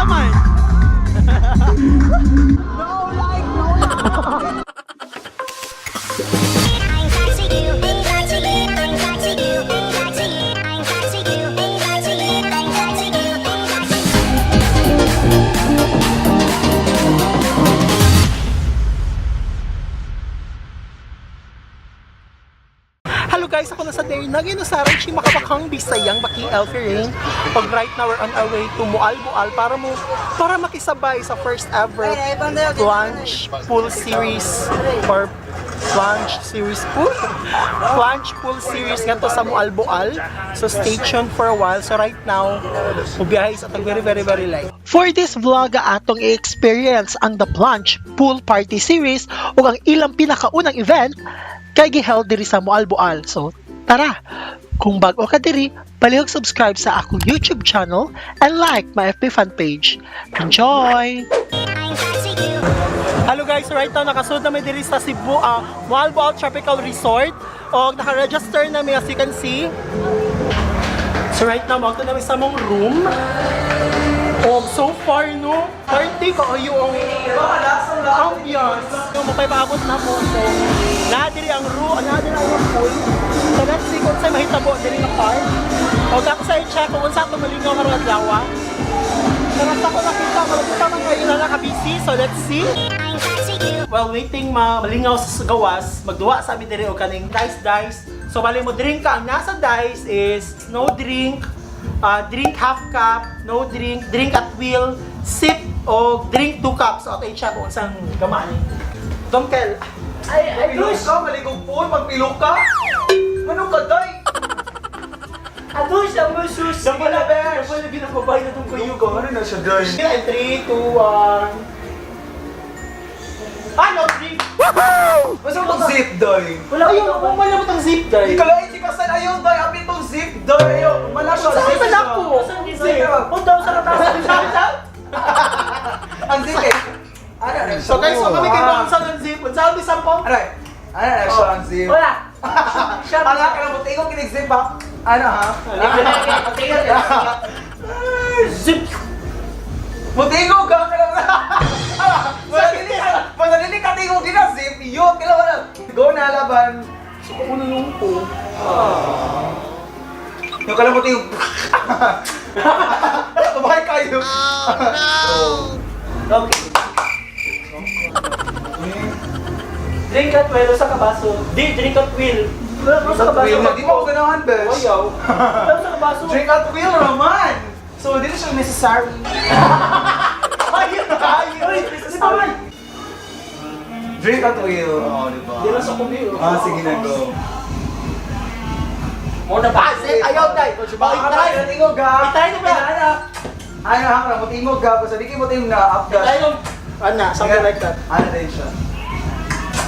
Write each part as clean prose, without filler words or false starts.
man? No like, no like. Hello guys, ako na sa day naginusaran si makabakang Bisayang Baki Elferin. Pag right now we're on our way to Moalboal para makisabay sa first ever plunge pool series or plunge series pool plunge pool series ngadto sa Moalboal. So stay tuned for a while. So right now, mubiyahe sa atong very very very light. For this vlog, atong i-experience ang The Plunge Pool Party Series ug ang ilang pinakaunang event kay giheld diri sa Moalboal. So, tara! Kung bag-o ka diri, palihog subscribe sa akong YouTube channel and like my FB fan page. Enjoy! Hello guys, right now nakasunod na mi diri sa Cebu, Moalboal Tropical Resort. Og naka-register na mi, as you can see. So right now, magto na mi sa mong room. Og so far no, party ko ayo ang ambience. So mapapaabot na mo. So naa diri ang room, naa diri ang pool. So let's see kung unsay mahitabo diri nga part. Og ako sa i-check kung unsa atong malingaw karong adlaw. Pero sa ko nakita, malapit man kayo na naka-busy. So let's see. While waiting ma malingaw sa gawas, magduwa sa amin diri og kaning dice dice. So bali mo drink ka, ang nasa dice is no drink, drink half cup, no drink, drink at will, sip o drink 2 cups. So ato i-check kung unsang gama ni. Dongkel. Ay, ay, Pilo ka, maligog po, magpilo ka. Ano ka, day? Adush, ang musus. Dambala, dambala ginababay na tong kuyog. Ano na siya, day? In 3, 2, 1. Ah, no drink! Basta mo zip, day. Wala kayo, wala mo tang zip, Di day. ka lang, si Kasal, ayaw, day. Abi tong zip, day. Ayaw, wala siya. Saan Zip man siya. ako? Zip. Punta ako sa kataas. Ang zip eh. Ano na siya? So guys, so kami kay Bang sa ng zip. Unsa ang bisan po? Ano eh? Ano na siya ang zip? Wala. Ano ka na mo, tingog kinig zip ha? Ano ha? Zip! Mutingog ka ka na. Manalili ka tingog gina zip. Yun, kailangan wala. Go na laban. So kung ano nung po. Yung kala mo tingog. Tumahay kayo. Okay. Drink at will sa kabaso. Di, drink at will. Wala sa kabaso. Will, di mo ako ganahan, besh. Ayaw. Wala sa kabaso. Drink at will, Roman! So, dito siya necessary. Ayun tayo! Uy, di ba man? Drink at will. Oo, di ba? Di lang sa kubi. oh. Ah, sige na, go. Muna ba? Ah, zip! Ayaw, day! Oh, Baka itry! ka tingog ha? Itry na ba? Ano? Ano ha? Mo tingog ha? Basta di mo tingog na up Tayo. Ana, something like that. Ano din siya?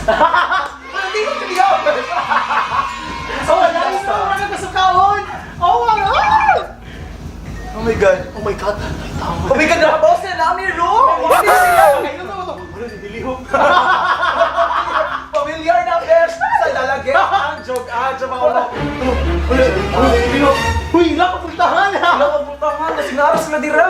Wala tingog ka diya, besh. Oh, wala! Wala ka kaon! Oh my God! Oh my God. Oh my God! Ay, tama. Oh my God, nakabaw sila namin room! Ay, ano to? Wala, nilihok. Familiar na, besh! Sa lalagyan, ang joke, ah, joke ako lang. Wala, nilihok. Uy, wala ka puntahan ha! Wala ko puntahan, kasi naras na dira.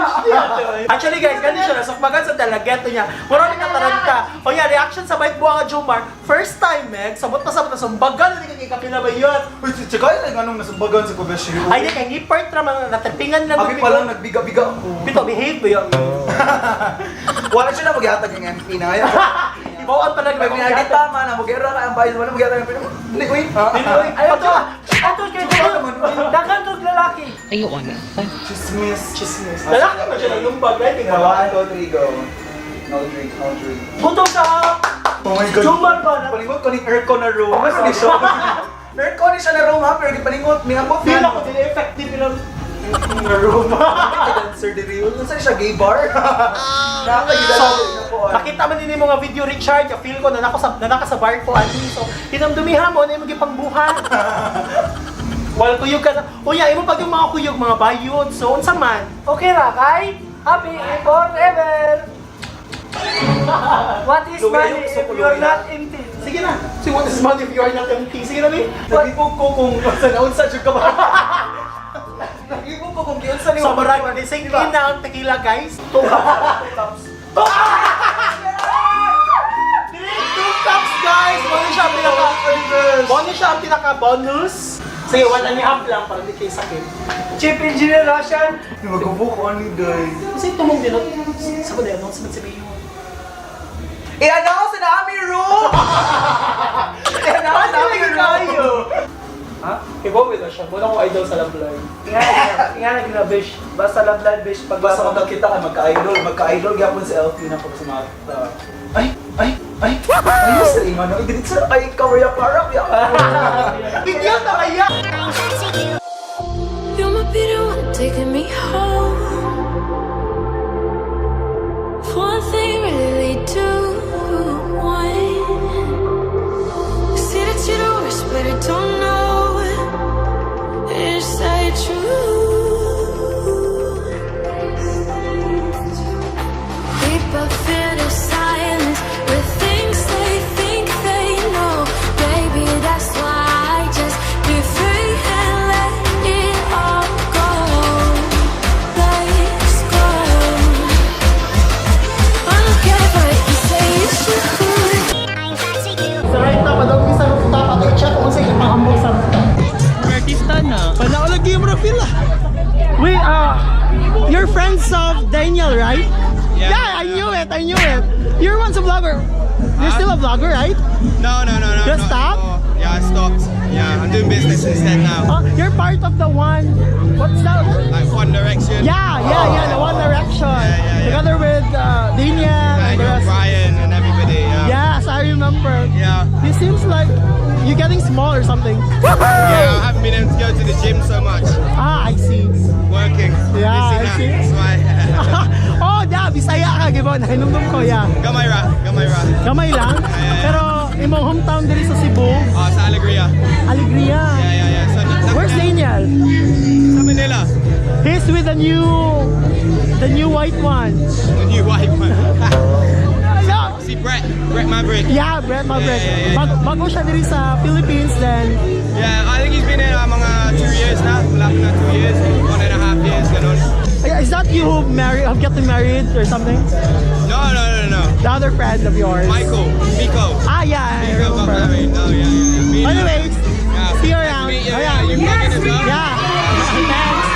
Actually guys, ganun siya, nasukbagan sa dalageto niya. Mura ni kataranta. O yan, reaction sa bait buha nga Jomar. First time, Meg, sabot na sabot na sumbagan na kay kapila ba yun? Uy, tsaka yun, anong nasumbagan sa Kobeshi? Ay, di kay ngipart ra man natripingan lang. Abi pa lang, nagbiga-biga ako. Bito, behave ba yun? Wala siya na maghatag ng MP na yan. Ibawaan pala Pag minagit tama na, mag-era ka ang bayad, wala maghatag ng MP na. Hindi, uy. Uy, Ato, ato kay Dagan to lalaki. Ayoko na. Chismis. Chismis. Lalaki ba siya ng lumbag, right? Yeah, one, two, three, go. No drink, no drink. Gutom sa Oh my God. Jumar ba? Palingot ko ni aircon na room. Mas ni siya. Aircon ni siya na room ha, pero gipalingot, miabot Feel ako din effective ilang na room. Dancer diri. Unsa ni siya gay bar? So, nakita man nini mga video Richard, ya feel ko na nako sa na naka sa bar ko ani. So, hinamdumihan mo na imong gipangbuhat. While kuyog ka na, uya, imo pag yung mga kuyog, mga bayod. So, unsa man? Okay ra kay happy forever. What is Luwi, money ayoko sa if you're kuluwi. not empty? Sige na. So, what is money if you are not empty? Sige na, mi. Nagipog ko kung unsa na unsa jud ka ba. Nahibog ko kung giunsa ni So, murag, sink in na ang tequila, guys. 2 cups. 2 cups. 2 cups, guys! Mo siya ang pinaka... Mo siya ang pinaka-bonus. Sige, 1.5 lang para hindi kayo sakit. Chief Engineer Russian. Magubo ko ani day. Kasi tumong din, sa ko na announcement sa Mayo. I-announce na aming room! I-announce na aming room! Kayo. Ha? Ibaw na siya. Muna ko idol sa love live. Nga, nga na gina bish. Basta love live bish. Pag Basta kung kita kay magka-idol, magka-idol gyapon sa LP na pag sa mga ay, ay, ay, ay, sa ingon no, dili sa ay Maria Clara ya. Video na kaya! You might be the one taking me home. If one thing really do want. See that you're the worst, but I don't know. Is that true? People feel the silence with things they think they know. Baby, that's why I just be free and let it all go. Let's go. I don't care what you say, you should. So right now, padong mi sa rooftop ato i-check kung sa ipahambol sa rooftop. Artista na. Wala ko lagi yung profile ah. We you're friends of Daniel, right? Yeah, I knew it. I knew it. You're once a vlogger. You're still a vlogger, right? No. You Not stopped? anymore. Yeah, I stopped. Yeah, I'm doing business instead now. You're part of the one. What's that? Like One Direction. Yeah, the One Direction. Yeah. Together with Daniel and the Daniel, rest. Brian, and everybody. Yeah. Yes, I remember. Yeah. You seems like you're getting small or something. Yeah, I haven't been able to go to the gym so much. Ah, I see. Working. Yeah, Busy I na. see. That's why. Oh, yeah, Bisaya ka, gibo. Nahinumdum ko, yeah. Gamay ra. Gamay ra. Gamay lang. Yeah. Pero imong hometown diri sa Cebu, Oh, sa Alegria. Alegria. Yeah. So, Where's Daniel? Sa Manila. He's with the new white one. The new white one. Yeah, See Brett. Brett Maverick. yeah, Brett Maverick. Yeah. Bago siya diri sa Philippines, then Yeah, I think he's been here mga 2 years now. Malapit na 2 years. 1.5 years, ganun. Is that you who married, who getting married or something? No. The other friend of yours. Michael. Miko. Ah, yeah, I Miko got remember. married. No, yeah. Me and- Anyways, Yeah. see you Nice to around. meet you. Oh, Yeah, you vlogging as well? Yeah. Thanks.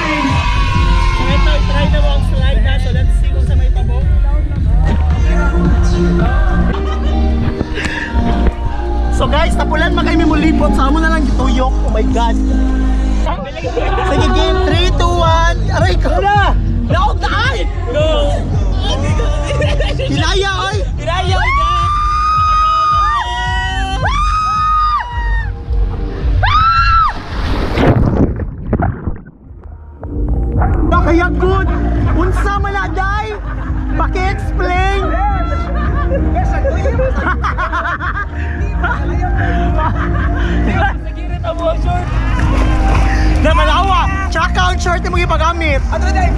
Ito, try na mo ang slide na. So let's see kung sa may tabo. So guys, tapulan man kami mulipot. Sa amo na lang gituyok. Oh my God. Sige, game. 3, 2, 1. Aray ko. Naog na ay! Go! Hilaya, oy! Hiraya, oy! Kaya good! Unsa man na, day? Paki-explain! Nagirit ang mga short. Na malawa! Tsaka ang short mo ipagamit. Ato day.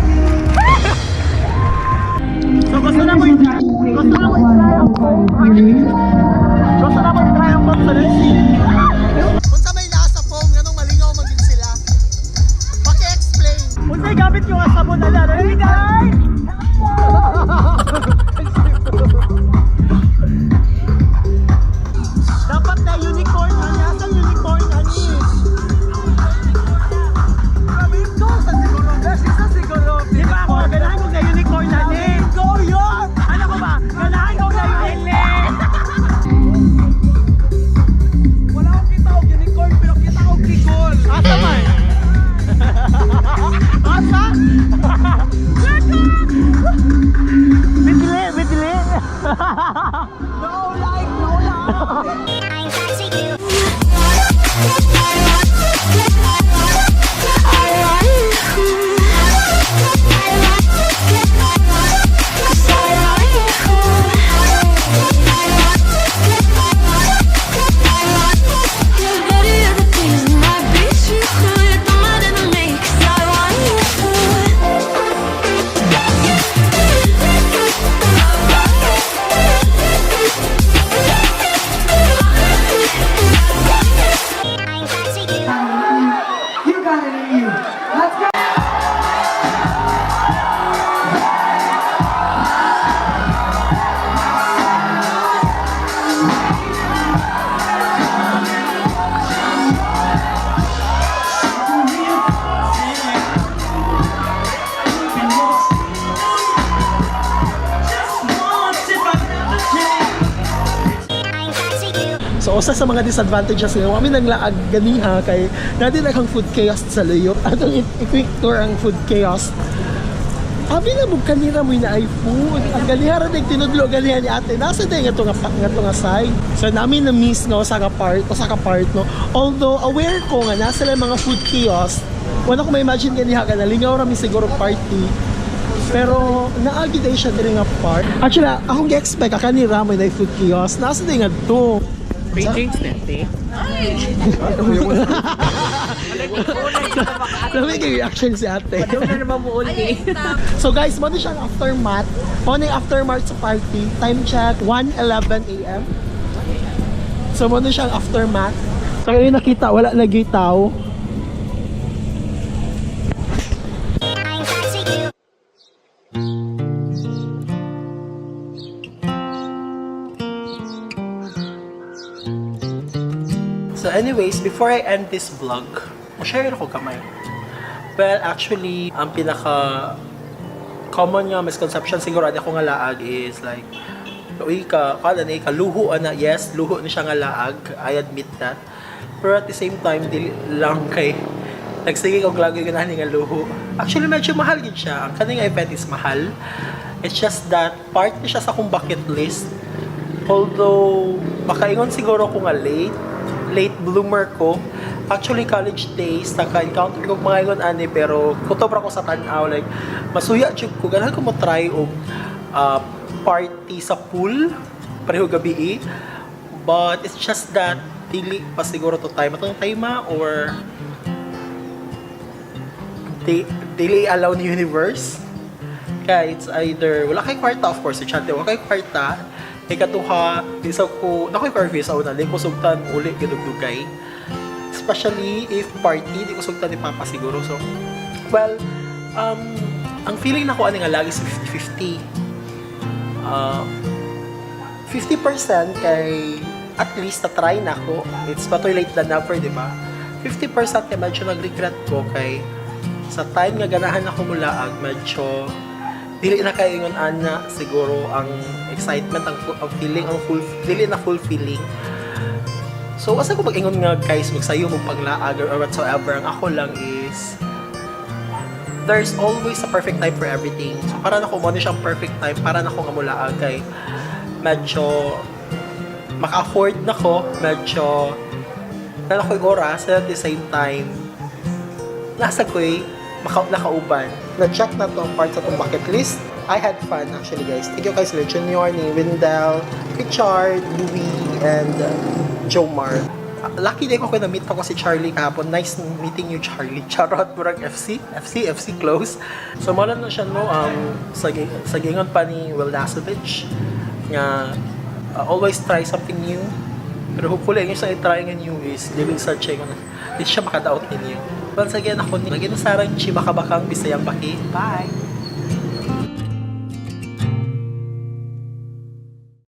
So gusto na mo i-try ang foam. Gusto na mo i-try ang foam sa let's see. Unsa may nasa foam nganong malingaw man gid sila? Paki-explain. Unsay gamit yung sabon ala? Ready, guys? Dapat na unicorn ani, asang unicorn ani? Go sa siguro. Best isa siguro. Di ba ako, ganahan ko na unicorn ani. Go yon. Ano ko ba? Ganahan ko na unicorn. Wala akong kita og unicorn pero kita og kikol. Asa man? Asa? Bibili. Usa sa mga disadvantages nga kami nanglaag ganiha kay natin ang food kiosk sa luyo. Atong i-quick tour ang food kiosk. Abi na mo kanira mo na ay food. Ang ganiha ra dig tinudlo ganiha ni ate. Nasa day nga to nga side. So namin na miss no sa ka part no. Although aware ko nga nasa lang mga food kiosk. Wala ko ma-imagine ganiha ka nalingaw ra mi siguro party. Pero naagi day siya diri nga part. Actually, akong gi-expect ka kanira mo na food kiosk. Nasa day nga to. Free drinks na, te. Lami kay reaction si ate. Ano naman mo uli? So guys, mo ni siya ang aftermath. Mo ni aftermath sa party. Time check, 1:11 a.m. So mo ni siya ang aftermath. So kayo nakita, wala lagi tao. So anyways, before I end this vlog, mo-share ako gamay. Well, actually, ang pinaka common nga misconception siguro ani ako nga laag is like, uy ka kala ni ka luho ana. Yes, luho ni siya nga laag, I admit that, pero at the same time dili lang kay nagsige og lagi ganahan nga luho. Actually, medyo mahal gid siya. Ang kaning event is mahal. It's just that part ni siya sa akong bucket list. Although makaingon siguro ko nga late late bloomer ko. Actually, college days naka-encounter ko mga ingon ani, pero kutob ra ko sa tan-aw, like masuya jud ko, ganahan ko mo try og party sa pool pareho gabi eh. But it's just that dili pa siguro to time atong time or dili allow ni universe. Kaya it's either wala kay kwarta, of course, estudyante, wala kay kwarta. Ikatuha, di sa ko nakoy curfew sa una, di ko sugtan uli gidugdugay. Especially if party, di ko sugtan ni papa siguro. So, well, ang feeling nako ani nga lagi is 50-50. 50% kay at least na-try na ako. It's better late than never, di ba? 50% kay medyo nag-regret ko kay sa time nga ganahan ako mulaag, medyo dili na kayo ingon ana siguro ang excitement, ang feeling, ang full, dili na full feeling. So, asa ko mag-ingon nga guys, magsayo mo panglaag or whatsoever. Ang ako lang is, there's always a perfect time for everything. So, para na ko, mo siyang perfect time, para na ko nga mulaag kay medyo maka-afford na ko, medyo na ako'y oras, and at the same time, nasa ko'y nakauban. Na-check na to ang part sa itong bucket list. I had fun actually, guys. Thank you kay sila Junior, ni Wendell, Richard, Louie, and Jomar. Lucky din ko na-meet ako si Charlie kahapon. Nice meeting you, Charlie. Charot, murag FC. FC, FC close. So, mao na siya, no, sa gingon pa ni Will Dasovich, nga always try something new. Pero hopefully, ang isang i-try nga new is living sa check na di siya makadaot ninyo. Once again, ako ni Naginusarang Chibakabakang Bisayang Baki. Bye!